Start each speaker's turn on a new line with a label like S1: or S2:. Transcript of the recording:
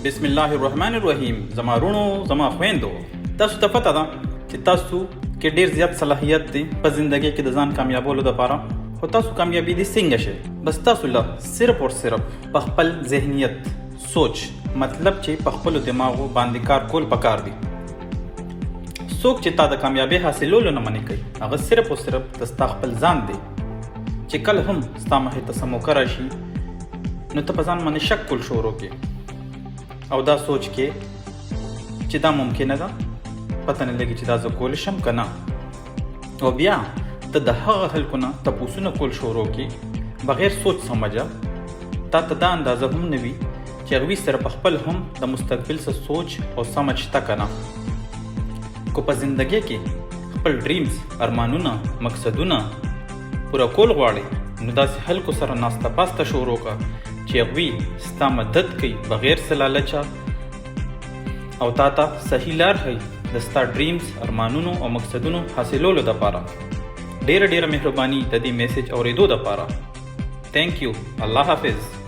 S1: بسم الله الرحمن الرحیم. زما رونو، زما خويندو، تاسو ته پته ده چې تاسو کې ډیر زیات صلاحیت دی په زندګۍ کې د ځان کامیابولو لپاره، خو تاسو کامیابي دي څنګه شي؟ بس تاسو له صرف او صرف په خپل ذهنیت، سوچ، مطلب چې په خپل دماغو باندې کار کول پکار دي. څوک چې تا د کامیابی حاصلولو نه منع کوي، هغه صرف او صرف د ستا خپل ځان دی، چې کله هم ستا مخې ته څه موقع راشي نو ته په ځان باندې شک کول شروع کې او دا سوچ کې چې دا ممکنه ده، پته نه لګي چې دا زه کولی شم که نه، او بیا ته د هغه خلکو نه تپوسونه کول شروع کې بغیر سوچ سمجه. تا ته دا اندازه هم نه وي چې هغوی سره په خپل هم د مستقبل څه سوچ او سمج شته که نه. که په زندګۍ کې خپل ډریمز، ارمانونه، مقصدونه پوره کول غواړې، نو داسې خلکو سره ناسته پاسته شروع که چې هغوی ستا مدد کوي بغیر څه لالچه او تا ته صحیح لار ښیي د ستا ډریمز، ارمانونو او مقصدونو حاصلولو دپاره. ډیره ډیره مهرباني د دې میسج اوریدو دپاره. Thank you. الله حافظ.